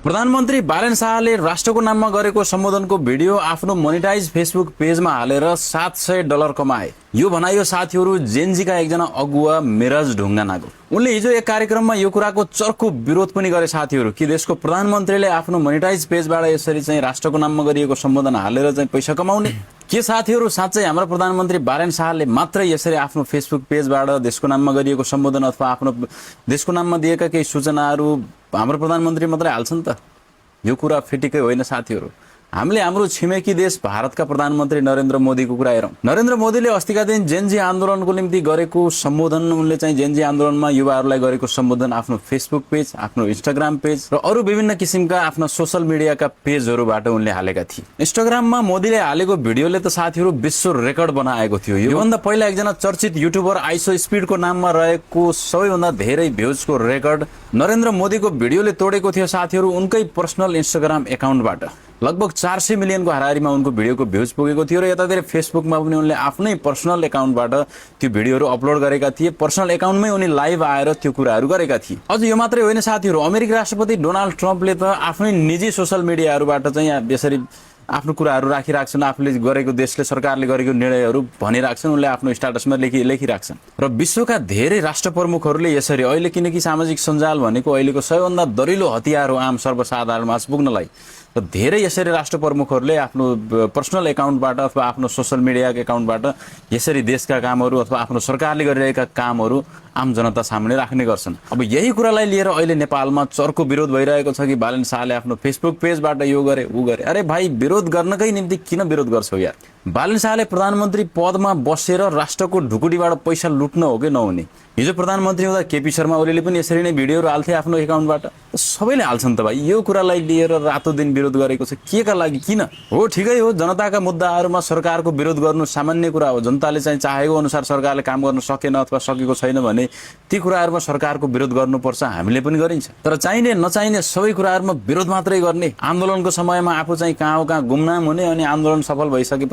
प्रधानमन्त्री बालेन शाहले राष्ट्रको नाममा गरेको सम्बोधनको भिडियो आफ्नो मोनिटाइज फेसबुक पेजमा हालेर $700 कमाए। यो भनाइयो साथीहरू जेनजीका एकजना अगुवा मिराज ढुङ्गानाको। उनले हिजो एक कार्यक्रममा यो कुराको चर्को विरोध पनि गरे साथीहरू कि देशको प्रधानमन्त्रीले आफ्नो मोनिटाइज पेजबाट यसरी चाहिँ राष्ट्रको नाममा गरिएको सम्बोधन हालेर चाहिँ पैसा कमाउने के साथीहरू साँच्चै हाम्रो प्रधानमन्त्री बालेन शाहले मात्रै यसरी आफ्नो फेसबुक पेजबाट देशको नाममा गरिएको सम्बोधन अथवा आफ्नो देशको नाममा दिएका केही सूचनाहरू हाम्रो प्रधानमन्त्री मात्रै हाल्छन् त? यो कुरा फेटिकै होइन साथीहरू। हामीले हाम्रो छिमेकी देश भारतका प्रधानमन्त्री नरेन्द्र मोदीको कुरा हेरौँ। नरेन्द्र मोदीले अस्तिका दिन जेनजी आन्दोलनको निम्ति गरेको सम्बोधन, उनले चाहिँ जेनजी आन्दोलनमा युवाहरूलाई गरेको सम्बोधन आफ्नो फेसबुक पेज, आफ्नो इन्स्टाग्राम पेज र अरू विभिन्न किसिमका आफ्ना सोसल मिडियाका पेजहरूबाट उनले हालेका थिए। इन्स्टाग्राममा मोदीले हालेको भिडियोले त साथीहरू विश्व रेकर्ड बनाएको थियो। योभन्दा पहिला एकजना चर्चित युट्युबर आइसो स्पिडको नाममा रहेको सबैभन्दा धेरै भ्युजको रेकर्ड नरेन्द्र मोदीको भिडियोले तोडेको थियो साथीहरू उनकै पर्सनल इन्स्टाग्राम एकाउन्टबाट। लगभग 400 मिलियनको हाराहारीमा उनको भिडियोको भ्युज पुगेको थियो र यतातिर फेसबुकमा पनि उनले आफ्नै पर्सनल एकाउन्टबाट त्यो भिडियोहरू अपलोड गरेका थिए। पर्सनल एकाउन्टमै उनी लाइभ आएर त्यो कुराहरू गरेका थिए। अझ यो मात्रै होइन साथीहरू, अमेरिकी राष्ट्रपति डोनाल्ड ट्रम्पले त आफ्नै निजी सोसल मिडियाहरूबाट चाहिँ यसरी आफ्नो कुराहरू राखिराख्छन्, आफूले गरेको देशले सरकारले गरेको निर्णयहरू भनिराख्छन्, उनले आफ्नो स्ट्याटसमा लेखिराख्छन्। र विश्वका धेरै राष्ट्र प्रमुखहरूले यसरी अहिले, किनकि सामाजिक सञ्जाल भनेको अहिलेको सबैभन्दा दरिलो हतियार हो आम सर्वसाधारणमा पुग्नलाई, र धेरै यसरी राष्ट्र प्रमुखहरूले आफ्नो पर्सनल एकाउन्टबाट अथवा आफ्नो सोसल मिडिया एकाउन्टबाट यसरी देशका कामहरू अथवा आफ्नो सरकारले गरिरहेका कामहरू आम जनता सामने राख्ने गर्छन्। अब यही कुरालाई लिएर अहिले नेपालमा चर्को विरोध भइरहेको छ कि बालेन शाहले आफ्नो फेसबुक पेजबाट यो गरे ऊ गरे। अरे भाइ, विरोध गर्नकै निम्ति किन विरोध गर्छौ यार? बालेन शाहले प्रधानमन्त्री पदमा बसेर राष्ट्रको ढुकुटीबाट पैसा लुट्न हो कि नहुने? हिजो प्रधानमन्त्री हुँदा केपी शर्मा ओलीले पनि यसरी नै भिडियोहरू हाल्थे आफ्नो एकाउन्टबाट। सबैले हाल्छन् त भाइ। यो कुरालाई लिएर रातो दिन विरोध गरेको छ के का लागि, किन? हो, ठिकै हो, जनताका मुद्दाहरूमा सरकारको विरोध गर्नु सामान्य कुरा हो। जनताले चाहिँ चाहेको अनुसार सरकारले काम गर्न सकेन अथवा सकेको छैन भने ती कुराहरूमा सरकारको विरोध गर्नुपर्छ, हामीले पनि गरिन्छ। तर चाहिने नचाहिने सबै कुराहरूमा विरोध मात्रै गर्ने, आन्दोलनको समयमा आफू चाहिँ कहाँ हो कहाँ गुमनाम हुने, अनि आन्दोलन सफल भइसके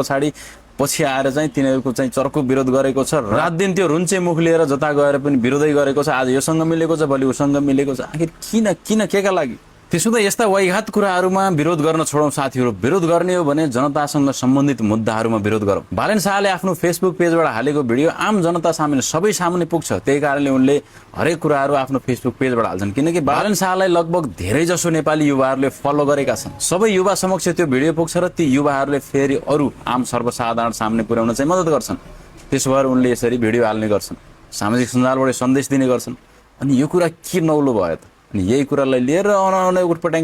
पछि आएर चाहिँ तिनीहरूको चाहिँ चर्को विरोध गरेको छ। रात दिन त्यो रुन्चे मुख लिएर जता गएर पनि विरोधै गरेको छ। आज योसँग मिलेको छ, भोलि उसँग मिलेको छ। आखिर किन के का लागि? त्यसो त यस्ता वैघात कुराहरूमा विरोध गर्न छोडौँ साथीहरू। विरोध गर्ने हो भने जनतासँग सम्बन्धित मुद्दाहरूमा विरोध गरौँ। बालेन शाहले आफ्नो फेसबुक पेजबाट हालेको भिडियो आम जनता सामने सबै सामने पुग्छ। त्यही कारणले उनले हरेक कुराहरू आफ्नो फेसबुक पेजबाट हाल्छन्, किनकि बालेन शाहलाई लगभग धेरै जसो नेपाली युवाहरूले फलो गरेका छन्। सबै युवा समक्ष त्यो भिडियो पुग्छ र ती युवाहरूले फेरि अरू आम सर्वसाधारण सामने पुर्याउन चाहिँ मद्दत गर्छन्। त्यसो भएर उनले यसरी भिडियो हाल्ने गर्छन्, सामाजिक सञ्जालबाट सन्देश दिने गर्छन्। अनि यो कुरा के नौलो भयो त? अनि यही कुरालाई लिएर उटपटाङ